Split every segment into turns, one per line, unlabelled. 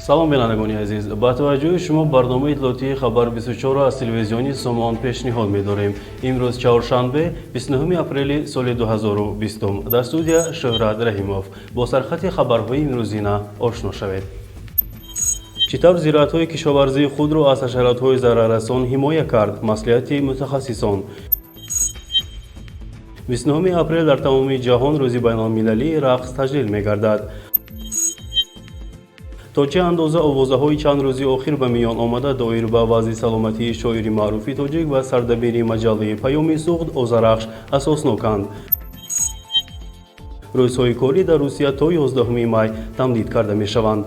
Салом, бинандагони азиз! Ба таваҷҷӯҳи шумо барномаи иттилоотии «Хабар 24» аз телевизиони «Сомон» пешниҳод медорем. Имрӯз чаҳоршанбе, 29 апрели соли 2020. Дар студия Шӯҳрат Раҳимов. Бо сархати хабарҳои имрӯзина ошно шавед. Чӣ тавр зироатҳои кишоварзии худро аз ҳашаротҳои зараррасон ҳимоя кард? Маслиҳати мутахассисон. 29 апрел дар тамоми ҷаҳон Рӯзи байналмилалии рақс таҷлил мегардад. То чӣ андоза овозаҳои чанд рӯзи охир ба миён омада доир ба вазъи саломатии шоири маъруфи тоҷик ва сардабири маҷаллаи «Паёми Суғд» Озарахш асосноканд? Рӯзҳои корӣ дар Русия то 11 май тамдид карда мешаванд.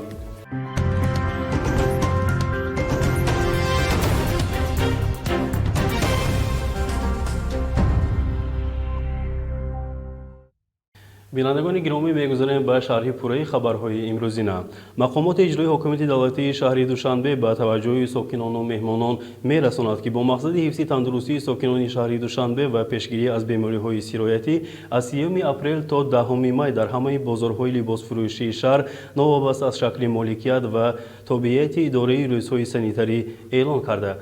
Бинандагони гиромӣ, мегузарем ба шарҳи пурраи хабарҳои имрӯзина. Мақомоти иҷроии ҳокимияти давлатии шаҳри Душанбе ба таваҷҷӯҳи сокинону меҳмонон мерасонад, ки бо мақсади ҳифзи тандурустии сокинони шаҳри Душанбе ва пешгирӣ аз бемориҳои сироятӣ аз 3 апрел то 10 май дар ҳамаи бозорҳои либосфурӯшии шаҳр, новобаста аз шакли моликият ва тобеияти идораи, рӯзҳои санитарӣ эълон карда,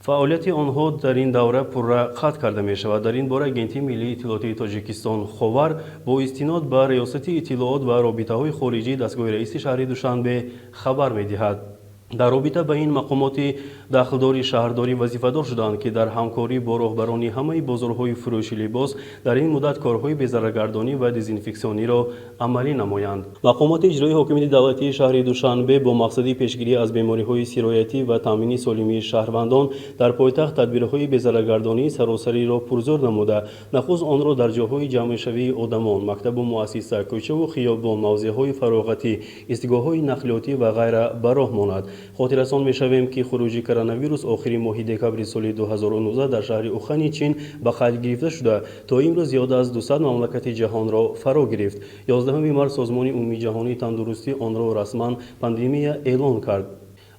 фаъолияти онҳо дар ин давра пурра қатъ карда мешавад. Дар ин бора Агентии миллии иттилоотии Тоҷикистон «Ховар» бо истинод ба Риёсати иттилоот ва робитаҳои хориҷии дастгоҳи раиси шаҳри Душанбе хабар медиҳад. Дар робита ба ин мақомоти дахлдори шаҳрдорӣ вазифадор шуданд, ки дар ҳамкорӣ бо роҳбарони ҳамаи бозорҳои фурӯши либос дар ин муддат корҳои безараргардонӣ ва дезинфексиониро амалӣ намоянд. Мақомоти иҷроии ҳокимияти давлатии шаҳри Душанбе бо мақсади пешгирӣ аз бемориҳои сироятӣ ва таъмини солимии шаҳрвандон дар пойтахт тадбирҳои безараргардонии саросариро пурзӯр намуда, нахуст онро дар ҷойҳои ҷамъшавии одамон, мактабу муассиса, кӯчаву хиёбон, мавзеъҳои фароғатӣ, истгоҳҳои нақлиётӣ ва ғайра ба роҳ монад. Хотиррасон мешавем, ки хуруҷи коронавирус охири моҳи декабри соли 2019 дар шаҳри Ухани Чин ба қайд гирифта шуда, то имрӯз зиёда аз 200 мамлакати ҷаҳонро фаро гирифт. 11 март Созмони умумиҷаҳонии тандурустӣ онро расман пандемия эълон кард.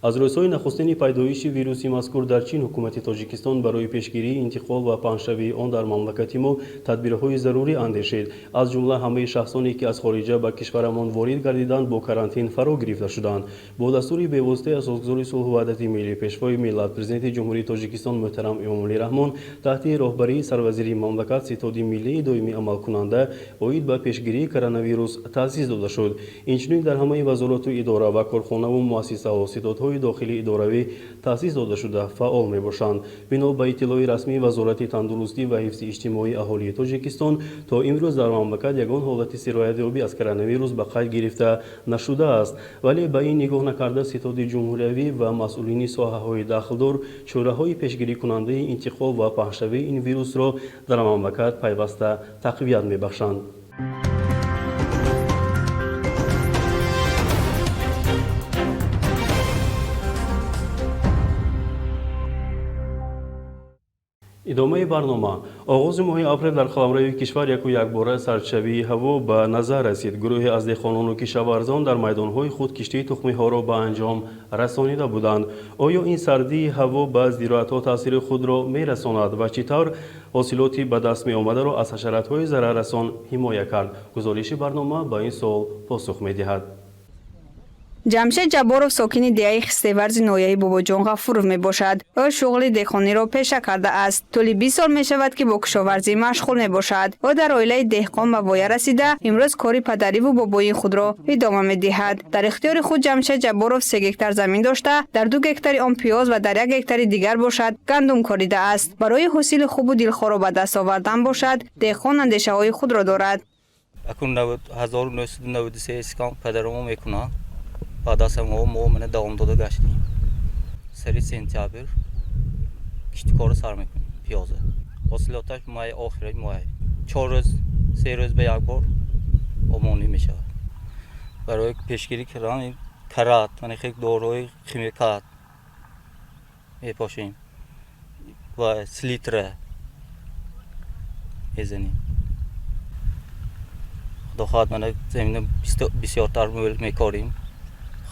Аз рӯзҳои нахустини пайдоиши вируси мазкур дар Чин ҳукумати Тоҷикистон барои пешгирии интиқол ва паҳншавии он дар мамлакати мо тадбирҳои зарурӣ андешид. Аз ҷумла ҳамаи шахсоне, ки аз хориҷа ба кишварамон ворид гардиданд, бо карантин фаро гирифта шуданд. Бо дастури бевоситаи Асосгузори сулҳу ваҳдати миллӣ, Пешвои миллат, Президенти Ҷумҳурии Тоҷикистон муҳтарам Эмомалӣ Раҳмон, таҳти роҳбарии сарвазири мамлакат Ситоди миллии доимӣ амалкунанда оид ба пешгирии коронавирус таъсис дода шуд. Инчунин дар ҳамаи вазорату идора ва корхонаву муассисаҳо ситодҳои дохили идоравӣ таъсис дода шуда, фаъол мебошанд. Бино ба иттилои расмии Вазорати тандурустӣ ва ҳифзи иҷтимоии аҳолии Тоҷикистон, то имрӯз дар мамлакат ягон ҳолати сироятёбӣ аз коронавирус ба қайд гирифта нашудааст. Вале ба ин нигоҳ накарда, ситоди ҷумҳуриявӣ ва масъулини соҳаҳои дахлдор чораҳои пешгирикунандаи интиқол ва паҳншавии ин вирусро дар мамлакат пайваста тақвият мебахшанд. Идомаи барнома. Оғози моҳи апрел дар қаламрави кишвар яку якбора сардшавии ҳаво ба назар расид. Гурӯҳе аз деҳқонону кишоварзон дар майдонҳои худ киштии тухмиҳоро ба анҷом расонида буданд. Оё ин сардии ҳаво ба зироатҳо таъсири худро мерасонад ва чӣ тавр ҳосилоти ба даст меомадаро аз ҳашаратҳои зараррасон ҳимоя кард? Гузориши барнома ба ин суол посух медиҳад.
Ҷамшед Ҷабборов сокини деҳаи Хистеварзи ноҳияи Бобоҷон Ғафуров мебошад. Ӯ шуғли деҳқониро пеша кардааст. Тӯли 20 сол мешавад, ки бо кишоварзӣ машғул мебошад. Ӯ дар оилаи деҳқон ба воя расида, имрӯз кори падариву бобоии худро идома медиҳад. Дар ихтиёри худ Ҷамшед Ҷабборов 3 гектар замин дошта, дар 2 гектари он пиёз ва дар 1 гектари дигар бошад, гандум коридааст. Барои ҳосили хубу дилхоҳро ба даст овардан бошад, деҳқон андешаҳои худро дорад.
Акун 1993 скам падаромо мекунад, баъд аз ҳамон мо мана давом дода гаштем. Сари сентябр киштикорро сар мекунем. Пиёза ҳосилоташ май, охири май, 4 рӯз, 3 рӯз ба як бор омонӣ мешавад. Барои пешгирӣ кардан карат, мана хел доруҳои химикат мепошем ва селитра мезанем. Худо хоҳад, мана замина бисёртар мекорим,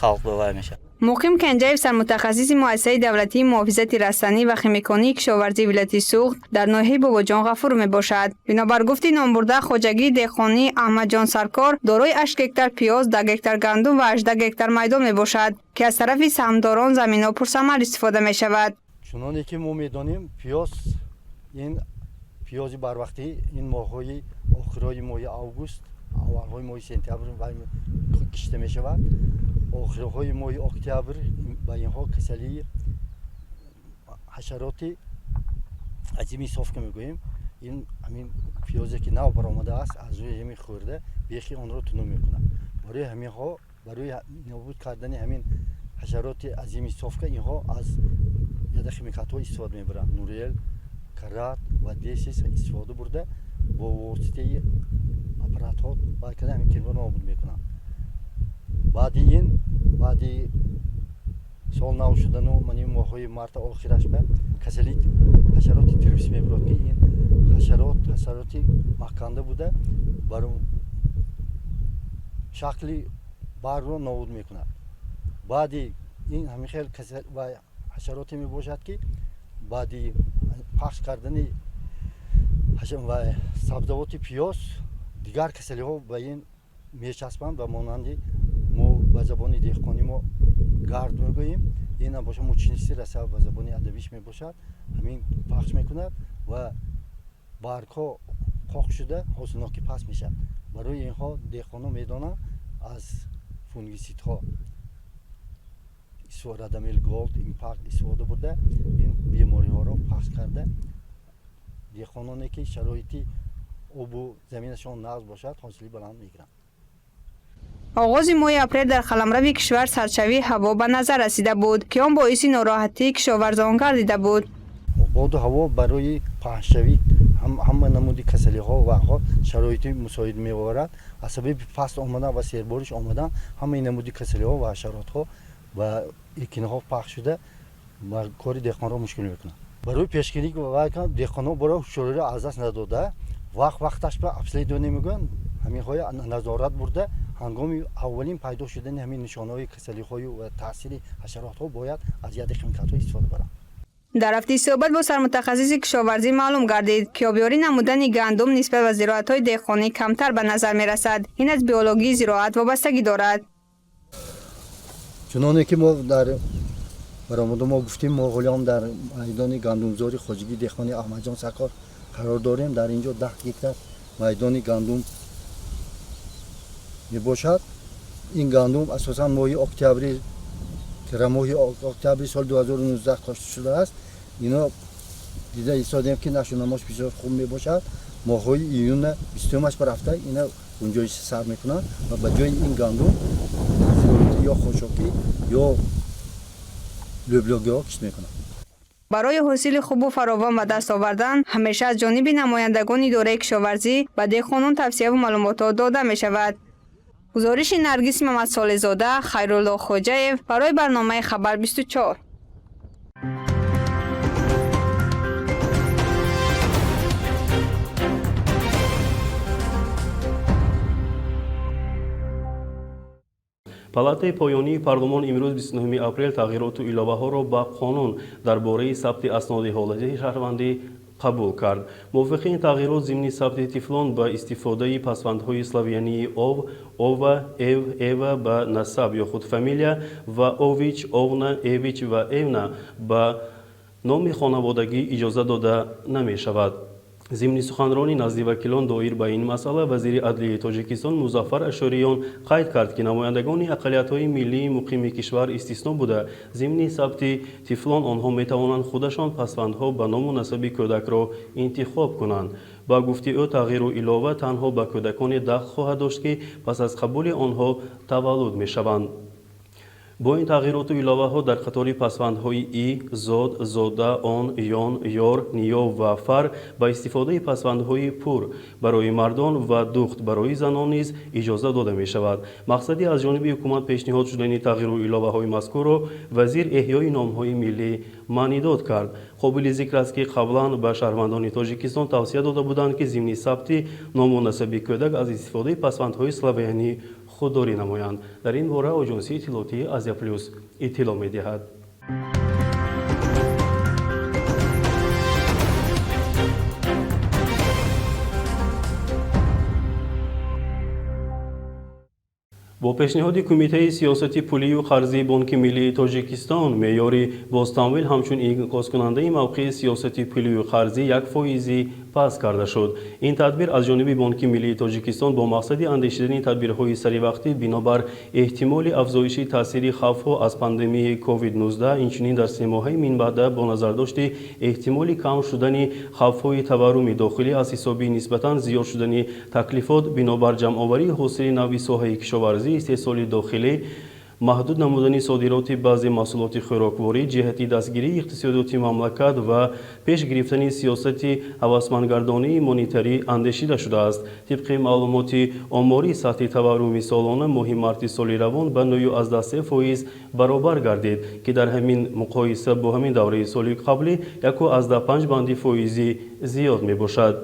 халқ ба вай мешавад.
Муқим Кенҷаев, сармутахассиси муассисаи давлатии муҳофизати растанӣ ва химиконии кишоварзии вилояти Суғд дар ноҳияи Бобоҷон Ғафуров мебошад. Бинобар гуфти номбурда, хоҷагии деҳқонии Аҳмадҷон Саркор дорои 8 гектар пиёз, 10 гектар гандум ва 18 гектар майдон мебошад, ки аз тарафи саҳмдорон заминҳо пурсамар истифода мешавад.
Чуноне ки мо медонем, пиёз, ин пиёзи барвақтӣ ин моҳҳои охирои моҳи август, аввалҳои моҳи сентябр кишта мешавад. Охирҳои моҳи октябр ба инҳо касалии ҳашароти азими совка мегӯем. Ин ҳамин пиёзе ки нав баромадааст, аз рӯи ҳамин хӯрда, бехи онро тунук мекунад. Барои ҳаминҳо, барои нобуд кардани ҳамин ҳашароти азими совка, инҳо аз ядохимикатҳо истифода мебаранд. Нурел, Карат ва Десис истифода бурда, бо воситаи аппаратҳо баъд карда ҳамин кирмаро нобуд мекунанд. Баъди ин, баъди сол нав шудану мани моҳҳои марта охираш ба касали ҳашароти трипс мебурад, ки ин ҳашарот ҳашароти маҳканда буда, бар шакли баргро нобуд мекунад. Баъди ин ҳамин хел ва ҳашароте мебошад, ки баъди пахш кардани сабзавоти пиёз дигар касалиҳо ба ин мечаспанд ва монанди мо ба забони деҳқонӣ мо гард мегӯем, ин боша мучнисти роса ба забони адабиш мебошад. Ҳамин пахш мекунад ва баргҳо қоқ шуда, ҳосилнокӣ паст мешавад. Барои инҳо деҳқонон медонанд, аз фунгисидҳо, Радамил Голд, Импакт истифода бурда, ин бемориҳоро пахш карда, деҳқононе ки шароити обу заминашон нағз бошад, ҳосили баланд мегиранд.
Оғози моҳи апрел дар қаламрави кишвар сардшавии ҳаво ба назар расида буд, ки он боиси нороҳатии кишоварзон гардида буд.
Боду ҳаво барои паҳншавӣ ҳама намуди касалиҳо ва шароити мусоид меоварад. Аз сабаби паст омадан ва сербориш омадан, ҳамаи намуди касалиҳо ва ҳашаротҳо ба экинҳо пахш шуда, ба кори деҳқонро мушкил мекунад. Барои пешгирӣ деҳқонҳо боро ҳушёриро аз даст надода, вақт вақташ ба обследование мегӯянд, ҳаминҳоя назорат бурда, ҳангоми аввалин пайдо шудани ҳамин нишонаҳои касалиҳою ва таъсири ҳашаротҳо бояд аз ядохимикатҳо истифода баранд.
Дар рафти суҳбат бо сармутахассиси кишоварзӣ маълум гардид, ки обёрӣ намудани гандум нисбат ба зироатҳои деҳқонӣ камтар ба назар мерасад. Ин аз биологии зироат вобастагӣ дорад.
Чуноне ки мо дар баромаду мо гуфтем, мо ҳолиам дар майдони гандумзори хоҷагии деҳқони Аҳмадҷон Саркор қарор дорем. Дар ин ҷо 10 гектар майдони гандум мебошад. Ин гандум асосан моҳи октябри, тирамоҳи октябри соли 2019 кошта шудааст. Ино дида истодем, ки нашунамош бисёр хуб мебошад. Моҳҳои июна бистумаш барафта ина гунҷоиши сар мекунанд ва ба ҷои ин гандум ё хошокӣ, ё лӯблёгиҳо кишт мекунанд.
Барои ҳосили хубу фаровон ба даст овардан ҳамеша аз ҷониби намояндагони идораи кишоварзӣ ба деҳқонон тавсияву маълумотҳо дода мешавад. Гузориши Наргиси Мамадсолеҳзода, Хайрулло Хоҷаев барои барномаи Хабар 24.
Палатаи поёнии парлумон имрӯз 29 апрел тағйироту иловаҳоро ба қонун дар бораи сабти асноди ҳолати шаҳрвандӣ қабул кард. Мувофиқи ин тағйирот, зимни сабти тифлон ба истифодаи пасвандҳои славянии ов, ова, эв, эва ба насаб ё худ фамилия ва ович, овна, эвич ва эвна ба номи хонаводагӣ иҷоза дода намешавад. Зимни суханронӣ назди вакилон доир ба ин масъала вазири адлияи Тоҷикистон Музаффар Ашӯриён қайд кард, ки намояндагони ақаллиятҳои миллии муқими кишвар истисно буда, зимни сабти тифлон онҳо метавонанд худашон пасвандҳо ба ному насаби кӯдакро интихоб кунанд. Ба гуфти ӯ, тағйиру илова танҳо ба кӯдаконе дахл хоҳад дошт, ки пас аз қабули онҳо таваллуд мешаванд. Бо ин тағйироту иловаҳо дар қатори пасвандҳои и, зод, зода, он, ён, ёр, ниё ва фар ба истифодаи пасвандҳои пур барои мардон ва духт барои занон низ иҷоза дода мешавад. Мақсади аз ҷониби ҳукумат пешниҳод шудани тағйиру иловаҳои мазкурро вазир эҳёи номҳои миллӣ маънидод кард. Қобили зикр аст, ки қаблан ба шаҳрвандони Тоҷикистон тавсия дода буданд, ки зимни сабти ному насаби кӯдак аз истифодаи пасвандҳои славянӣ Худдорӣ намоянд. Дар ин бора Оҷонсии иттилоотии Азия Плюс иттилоъ медиҳад. Бо пешниҳоди Кумитаи сиёсати пулию қарзии Бонки миллии Тоҷикистон меъёри бозтамвил ҳамчун инъикоскунандаи мавқеи сиёсати пулию қарзӣ 1 фоизӣ паст карда шуд. Ин тадбир аз ҷониби Бонки миллии Тоҷикистон бо мақсади андешидани тадбирҳои саривақтӣ бинобар эҳтимоли афзоиши таъсири хавфҳо аз пандемияи COVID-19, инчунин дар семоҳаи минбаъда бо назардошти эҳтимоли кам шудани хавфҳои таварруми дохилӣ аз ҳисоби нисбатан зиёд шудани таклифот бинобар ҷамъоварии ҳосили нави соҳаи кишоварзӣ, истеҳсоли дохилӣ, маҳдуд намудани содироти баъзе маҳсулоти хӯрокворӣ ҷиҳати дастгирии иқтисодиёти мамлакат ва пеш гирифтани сиёсати ҳавасмандгардонии монетарӣ андешида шудааст. Тибқи маълумоти оморӣ, сатҳи таварруми солона моҳи марти соли равон ба 9,3% баробар гардид, ки дар ҳамин муқоиса бо ҳамин давраи соли қаблӣ 1,5 банди фоизӣ зиёд мебошад.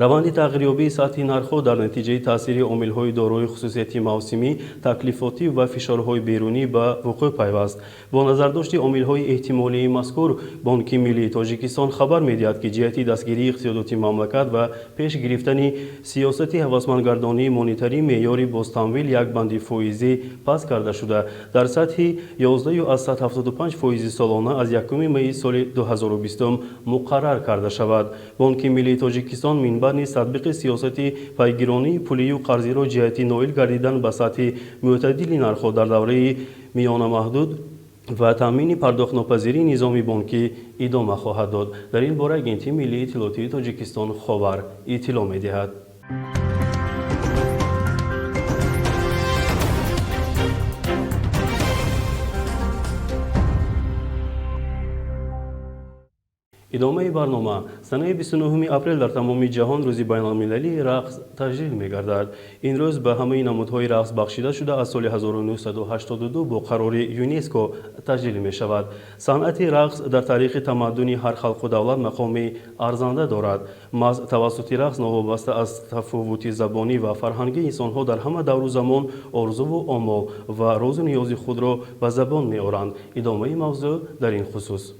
Раванди тағйирёбии сатҳи нархҳо дар натиҷаи таъсири омилҳои дорои хусусияти мавсимӣ, таклифотӣ ва фишорҳои берунӣ ба вуқӯъ пайваст. Бо назардошти омилҳои эҳтимолии мазкур, Бонки миллии Тоҷикистон хабар медиҳад, ки ҷиҳати дастгирии иқтисодиёти мамлакат ва пеш гирифтани сиёсати ҳавасмандгардонии монетарӣ меъёри бозтамвил як банди фоизӣ паст карда шуда, дар сатҳи 11,75 фоизи солона аз 1 майи соли 2020 муқаррар карда шавад. Бонки миллии Тоҷикистон минбаъд низ татбиқи сиёсати пайгиронии пулию қарзиро ҷиҳати ноил гардидан ба сатҳи мӯътадили нархҳо дар давраи миёнамаҳдуд ва таъмини пардохтнопазирии низоми бонкӣ идома хоҳад дод. Дар ин бора Агентии миллии иттилоотии Тоҷикистон Ховар иттилоъ медиҳад. Идомаи барнома. Санаи 29 апрел дар тамоми ҷаҳон Рӯзи байналмилалии рақс таҷлил мегардад. Ин рӯз ба ҳамаи намудҳои рақс бахшида шуда, аз соли 1982 бо қарори ЮНЕСКО таҷлил мешавад. Санъати рақс дар таърихи тамаддуни ҳар халқу давлат мақоми арзанда дорад. Маҳз тавассути рақс, новобаста аз тафовути забонӣ ва фарҳангӣ, инсонҳо дар ҳама давру замон орзуву омол ва розу ниёзи худро ба забон меоранд. Идомаи мавзӯъ дар ин хусус.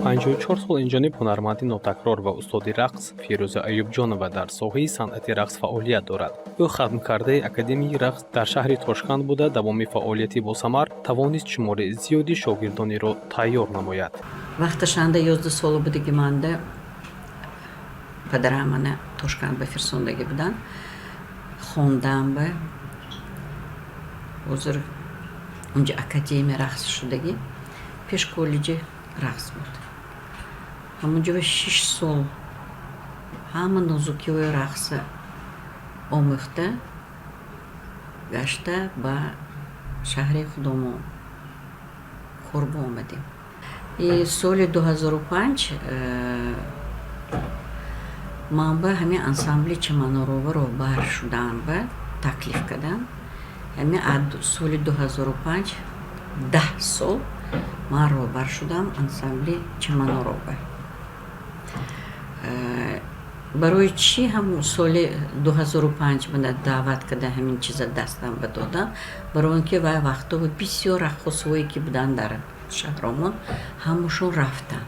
54 сол инҷониб ҳунарманди нотакрор ва устоди рақс Фирӯза Аюбҷонова дар соҳаи санъати рақс фаъолият дорад. Ӯ хатмкардаи Академияи рақс дар шаҳри Тошканд буда, давоми фаъолияти босамар тавонист шумори зиёди шогирдонеро тайёр намояд.
Вақташанда 11 сола будаги манда падарам мана Тошканд ба фирсондагӣ буданд хондам. Ба ҳозир унҷа академия рақс шудагӣ, пеш коллеҷи рақс буд. Ҳамунҷо 6 сол ҳама нозукиҳои рақса омӯхта гашта, ба шаҳри худомон Хурбо омадем. И соли 2005 ман ба ҳамин ансамбли Чаманорова роҳбар шудам, ба таклиф кардам. Ҳамин соли 2005 10 сол ман роҳбар шудам ансамбли Чаманорова. Барои чӣ ҳам соли 2005 мана даъват карда, ҳамин чиза дастам ба додам? Барои он ки вай вақтҳо бисёр раққосҳое ки буданд дар шаҳромон, ҳамашон рафтанд.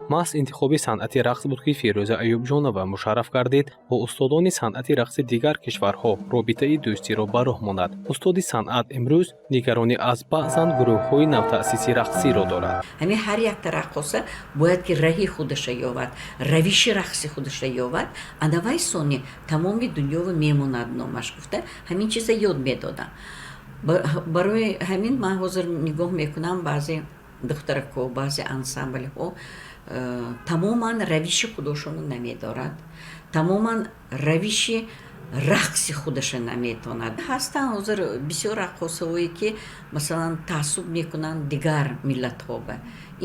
Маҳз интихоби санъати рақс буд, ки Фирӯза Аюбҷонова мушарраф гардид бо устодони санъати рақси дигар кишварҳо робитаи дӯстиро ба роҳ монад. Устоди санъат имрӯз нигаронӣ аз баъзан гурӯҳҳои навтаъсиси рақсиро дорад.
Ҳамин ҳар якта раққоса бояд ки раҳи худаша ёвад, равиши рақси худаша ёвад, ана вай сони тамоми дунёво мемонад номаш гуфта, ҳамин чиза ёд медодам. Барои ҳамин ман ҳозир нигоҳ мекунам, баъзе духтаракҳо, баъзе ансамблҳо тамоман равиши худошонро намедорад, тамоман равиши рақси худаша наметонад. Ҳастанд ҳозир бисёр раққосаҳое ки, масалан, таассуб мекунанд дигар миллатҳо ба.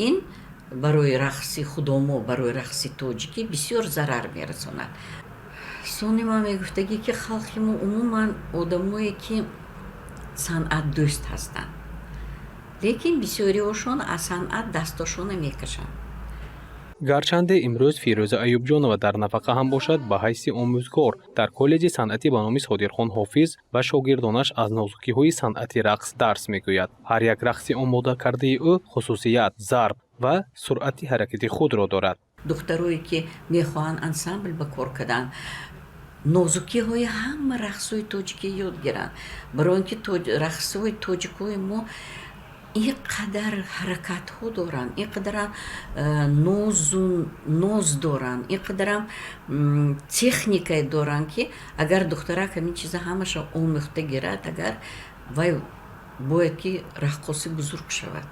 Ин барои рақси худомо, барои рақси тоҷикӣ бисёр зарар мерасонад. Сони ман мегуфтагӣ, ки халқи мо умуман одамое ки санъатдӯст ҳастанд, лекин бисёриҳошон аз санъат дастошонро мекашанд.
Гарчанде имрӯз Фирӯза Аюбҷонова дар нафақа ҳам бошад, ба ҳайси омӯзгор дар коллеҷи санъатӣ ба номи Содирхон Ҳофиз ба шогирдонаш аз нозукиҳои санъати рақс дарс мегӯяд. Ҳар як рақси омода кардаи ӯ хусусият, зарб ва суръати ҳаракати худро дорад.
Духтарое ки мехоҳанд ансамбл ба кор кардан, нозукиҳои ҳама рақсҳои тоҷикӣ ёд гиранд, барои он ки рақсҳои тоҷикҳои мо ин қадар ҳаракатҳо доранд, ин қадарам нозу ноз доранд, ин қадарам техникае доранд, ки агар духтарак ҳамин чиза ҳамаша омӯхта гирад, агар вай бояд ки раққоси бузург шавад.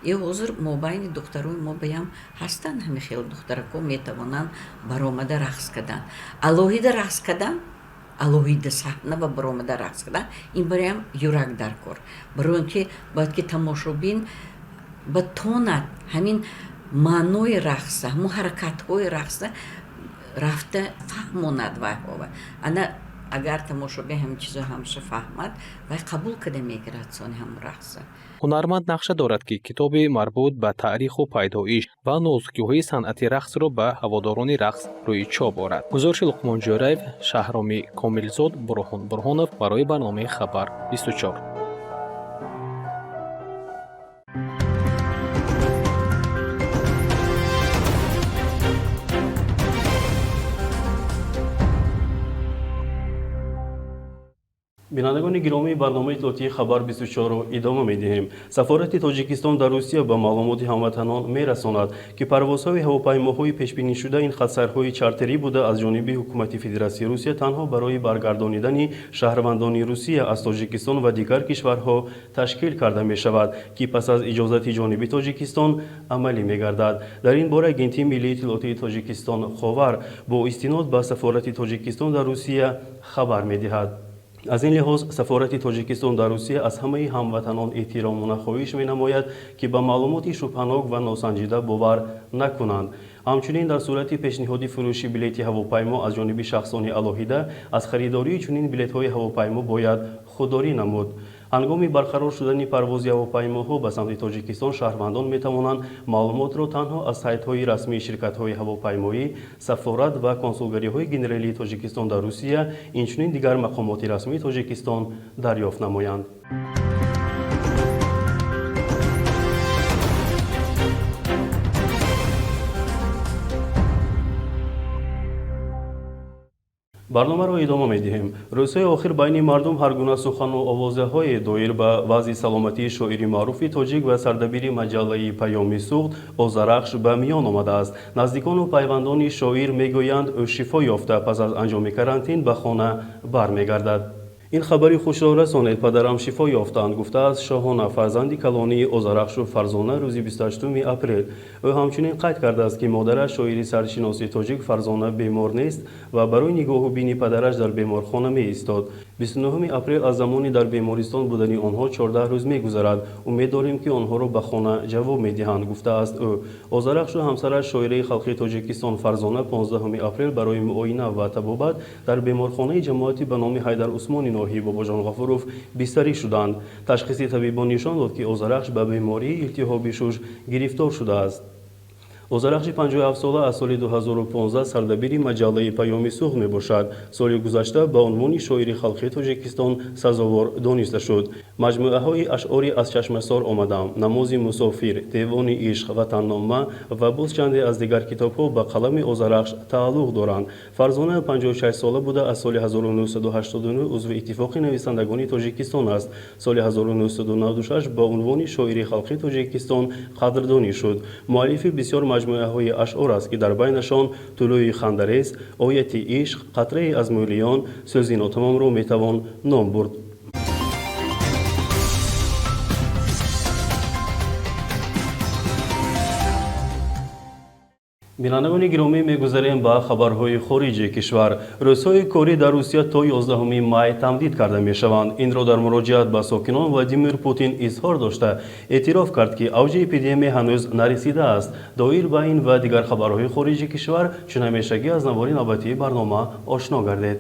И ҳозир мобайни духтарои мо баям ҳастанд ҳамин хел духтаракҳо, метавонанд баромада рақс кардан, алоҳида рақс кардан, алоҳида саҳна ва баромада рақс кардан. Ин бароям юрак дар кор, барои он ки бояд ки тамошобин ба тонад ҳамин маънои рақса, ҳамон ҳаракатҳои рақса рафта фаҳмонад вайҳова. Ана агар тамошобин ҳамин чизо ҳамаша фаҳмад, вай қабул карда мегирад сони ҳамон рақса.
Ҳунарманд нақша дорад, ки китоби марбут ба таъриху пайдоиш ва нозукиҳои санъати рақсро ба ҳаводорони рақс рӯи чоп орад. Гузориши Луқмон Ҷӯраев, Шаҳроми Комилзод, Бурҳон Бурҳонов барои барномаи «Хабар 24».
Бинандагони гиромии, барномаи иттилоотии «Хабар 24-ро идома медиҳем. Сафорати Тоҷикистон дар Русия ба маълумоти ҳамватанон мерасонад, ки парвозҳои ҳавопаймоҳои пешбинишуда ин хатсайрҳои чартерӣ буда, аз ҷониби ҳукумати Федератсияи Русия танҳо барои баргардонидани шаҳрвандони Русия аз Тоҷикистон ва дигар кишварҳо ташкил карда мешавад, ки пас аз иҷозати ҷониби Тоҷикистон амалӣ мегардад. Дар ин бора Агентии миллии иттилоотии Тоҷикистон «Ховар» бо истинод ба Сафорати Тоҷикистон дар Русия хабар медиҳад. Аз ин лиҳоз Сафорати Тоҷикистон дар Русия аз ҳамаи ҳамватанон эҳтиромона хоҳиш менамояд, ки ба маълумоти шубҳанок ва носанҷида бовар накунанд. Ҳамчунин дар сурати пешниҳоди фурӯши билети ҳавопаймо аз ҷониби шахсони алоҳида, аз харидории чунин билетҳои ҳавопаймо бояд худдорӣ намуд. Ҳангоми барқарор шудани парвози ҳавопаймоҳо ба самти Тоҷикистон шаҳрвандон метавонанд маълумотро танҳо аз сайтҳои расмии ширкатҳои ҳавопаймоӣ, сафорат ва консулгариҳои генералии Тоҷикистон дар Русия, инчунин дигар мақомоти расмии Тоҷикистон дарёфт намоянд. Барномаро идома медиҳем. Рӯзҳои охир байни мардум ҳар гуна сухану овозаҳое доир ба вазъи саломатии шоири маъруфи тоҷик ва сардабири маҷаллаи «Паёми Суғд» Озарахш ба миён омадааст. Наздикону пайвандони шоир мегӯянд, ӯ шифо ёфта, пас аз анҷоми карантин ба хона бармегардад. «Ин хабари хушро расонед, падарам шифо ёфтаанд», гуфтааст Шоҳона, фарзанди калонии Озарахшу Фарзона, рӯзи 28 апрел. Ӯ ҳамчунин қайд кардааст, ки модараш, шоири саршиноси тоҷик Фарзона, бемор нест ва барои нигоҳу бини падараш дар беморхона меистод. 29 апрел аз замони дар бемористон будани онҳо 14 рӯз мегузарад. Умед дорем, ки онҳоро ба хона ҷавоб медиҳанд, гуфтааст ӯ. Озарахшу ҳамсараш, шоираи халқи Тоҷикистон Фарзона, 15 апрел барои муоина ва табобат дар беморхонаи ҷамоати ба номи Ҳайдар Усмони ноҳияи Бобоҷон Ғафуров бистарӣ шуданд. Ташхиси табибон нишон дод, ки Озарахш ба бемории илтиҳоби шуш гирифтор шудааст. Озарахши 57-сола аз соли 2015 сардабири маҷаллаи «Паёми Суғд» мебошад. Соли гузашта ба унвони шоири халқи Тоҷикистон сазовор дониста шуд. Маҷмӯаҳои ашъори «Аз чашмасор омадам», «Намози мусофир», «Девони ишқ», «Ватаннома» ва боз чанде аз дигар китобҳо ба қалами Озарахш тааллуқ доранд. Фарзона 56-сола буда, аз соли 1989 узви Иттифоқи нависандагони Тоҷикистон аст. Соли 1996 ба унвони шоири халқи Тоҷикистон қадрдонӣ шуд. Муаллифи бисёр маҷмӯаҳои ашъор аст, ки дар байнашон «Тулӯи хандарез», «Ояти ишқ», «Қатрае аз мӯлиён», «Сӯзи нотамомро» метавон ном бурд. Бинандагони гиромӣ, мегузарем ба хабарҳои хориҷи кишвар. Рӯзҳои корӣ дар Русия то 11 май тамдид карда мешаванд. Инро дар муроҷиат ба сокинон Владимир Путин изҳор дошта, эътироф кард, ки авҷи эпидемия ҳанӯз нарасидааст. Доир ба ин ва дигар хабарҳои хориҷи кишвар чун ҳамешагӣ аз навори навбатии барнома ошно гардед.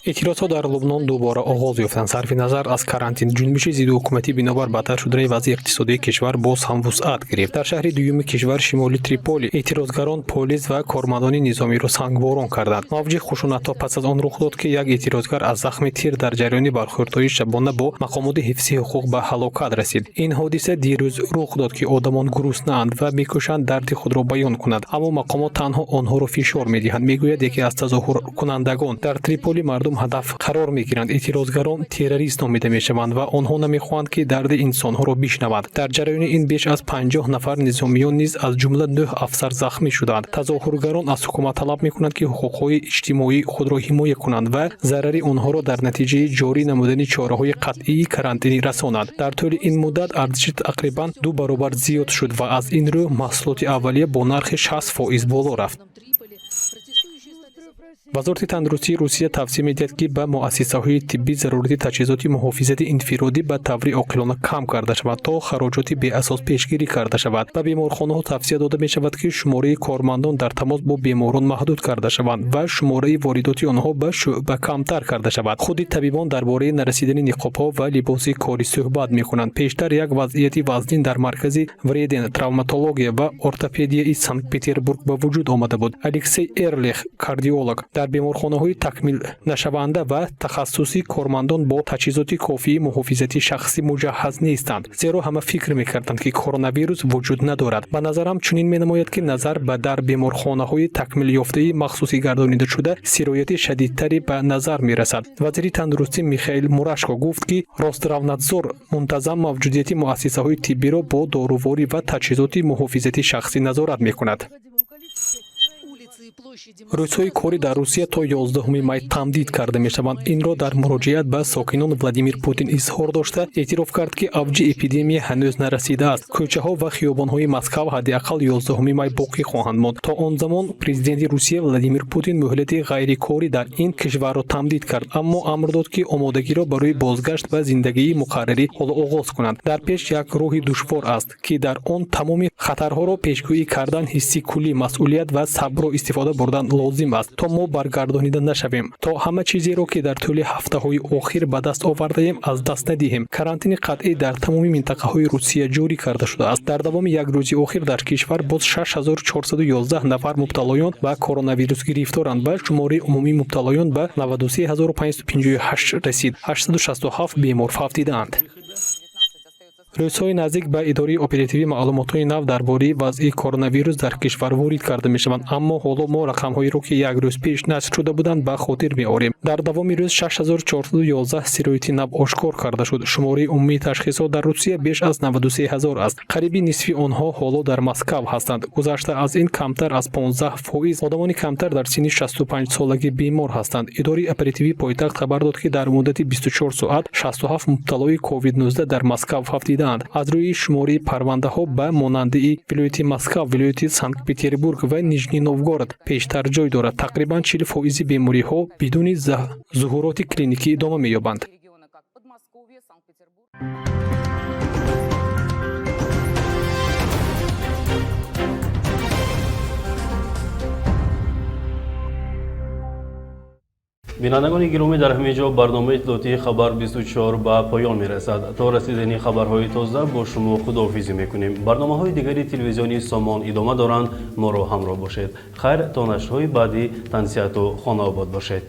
Эътирозҳо дар Лубнон дубора оғоз ёфтанд. Сарфи назар аз карантин, ҷунбиши зиддиҳукуматӣ бинобар бадтар шудани вазъи иқтисодии кишвар боз ҳам вусъат гирифт. Дар шаҳри дуюми кишвар, шимоли Триполи, эътирозгарон полис ва кормандони низомиро сангборон карданд. Мавҷи хушунатҳо пас аз он рух дод, ки як эътирозгар аз захми тир дар ҷараёни бархӯрдҳои шабона бо мақомоти ҳифзи ҳуқуқ ба ҳалокат расид. Ин ҳодиса дирӯз рух дод, ки одамон гуруснаанд ва мекӯшанд дарди худро баён кунанд, аммо мақомот танҳо онҳоро фишор медиҳанд, мегӯяд яке аз тазоҳуркунандагон. Дар Триполи мардум ҳадаф қарор мегиранд. Эътирозгарон террорист номида мешаванд ва онҳо намехоҳанд, ки дарди инсонҳоро бишнаванд. Дар ҷараёни ин беш аз 50 нафар низомиён низ, аз ҷумла 9 афсар, захмӣ шуданд. Тазоҳургарон аз ҳукумат талаб мекунанд, ки ҳуқуқҳои иҷтимоии худро ҳимоя кунанд ва зарари онҳоро дар натиҷаи ҷорӣ намудани чораҳои қатъии карантинӣ расонанд. Дар тӯли ин муддат арзиши тақрибан 2 баробар зиёд шуд ва аз ин рӯ маҳсулоти аввалия бо нархи 60% боло рафт. Вазорати тандурустии Русия тавсия медиҳад, ки ба муассисаҳои тиббӣ зарурати таҷҳизоти муҳофизати инфиродӣ ба таври оқилона кам карда шавад, то хароҷоти беасос пешгирӣ карда шавад. Ба беморхонаҳо тавсия дода мешавад, ки шумораи кормандон дар тамос бо беморон маҳдуд карда шаванд ва шумораи воридоти онҳо ба шӯъба камтар карда шавад. Худи табибон дар бораи нарасидани ниқобҳо ва либоси корӣ суҳбат мекунанд. Пештар як вазъияти вазнин дар маркази вреден травматология ва ортопедияи Санкт-Петербург ба вуҷуд омада буд. Алексей Эрлих, кардиолог: дар беморхонаҳои такмилнашаванда ва тахассусӣ кормандон бо таҷҳизоти кофии муҳофизати шахсӣ муҷаҳҳаз нестанд, зеро ҳама фикр мекарданд, ки коронавирус вуҷуд надорад. Ба назарам чунин менамояд, ки назар ба дар беморхонаҳои такмилёфтаи махсусӣ гардонидашуда сирояти шадидтаре ба назар мерасад. Вазири тандурустӣ Михаил Мурашко гуфт, ки Росздравнадзор мунтазам мавҷудияти муассисаҳои тиббиро бо доруворӣ ва таҷҳизоти муҳофизати шахсӣ назорат мекунад. Рӯзҳои корӣ дар Русия то 11 май тамдид карда мешаванд. Инро дар муроҷиат ба сокинон Владимир Путин изҳор дошта, эътироф кард, ки авҷи эпидемия ҳанӯз нарасидааст. Кӯчаҳо ва хиёбонҳои Москав ҳадди ақал 11 май боқӣ хоҳанд монд. То он замон президенти Русия Владимир Путин муҳлати ғайрикорӣ дар ин кишварро тамдид кард, аммо амр дод, ки омодагиро барои бозгашт ба зиндагии муқаррарӣ ҳоло оғоз кунанд. Дар пеш як роҳи душвор аст, ки дар он тамоми хатарҳоро пешгӯӣ кардан, ҳисси куллӣ, масъулият ва сабрро истифода бурдан лозим аст, то мо баргардонида нашавем, то ҳама чизеро, ки дар тӯли ҳафтаҳои охир ба даст овардаем, аз даст надиҳем. Карантини қатъӣ дар тамоми минтақаҳои Русия ҷорӣ карда шудааст. Дар давоми як рӯзи охир дар кишвар боз 6411 нафар мубталоён ба коронавирус гирифторанд ва шумораи умумии мубталоён ба 93558 расид. 867 бемор фавтидаанд. Рӯзҳои наздик ба идораи оперативӣ маълумотҳои нав дар бораи вазъи коронавирус дар кишвар ворид карда мешаванд, аммо ҳоло мо рақамҳоеро, ки як рӯз пеш нашр шуда буданд, ба хотир меорем. Дар давоми рӯз 6411 сирояти нав ошкор карда шуд. Шумораи умумии ташхисҳо дар Русия беш аз 93 ҳазор аст. Қариби нисфи онҳо ҳоло дар Москав ҳастанд. Гузашта аз ин, камтар аз 15% одамони камтар дар синни 65 солагӣ бемор ҳастанд. Идораи оперативии пойтахт хабар дод, ки дар муддати 24 соат 67 мубталои COVID-19 дар Москав фавтидаанд. Аз рӯи шумораи парвандаҳо ба монандии вилояти Москав, вилояти Санкт-Петербург ва Нижний Новгород пештар ҷой дорад. Тақрибан 40% бемориҳо бидуни зуҳуроти клиникӣ идома меёбанд.
Бинандагони гиромӣ, дар ҳамин ҷо барномаи иттилоотии Хабар 24 ба поён мерасад. То расидани хабарҳои тоза бо шумо худоҳофизӣ мекунем. Барномаҳои дигари телевизиони Сомон идома доранд, моро ҳамроҳ бошед. Хайр, то нашрҳои баъдӣ тансиҳату хонаобод бошед.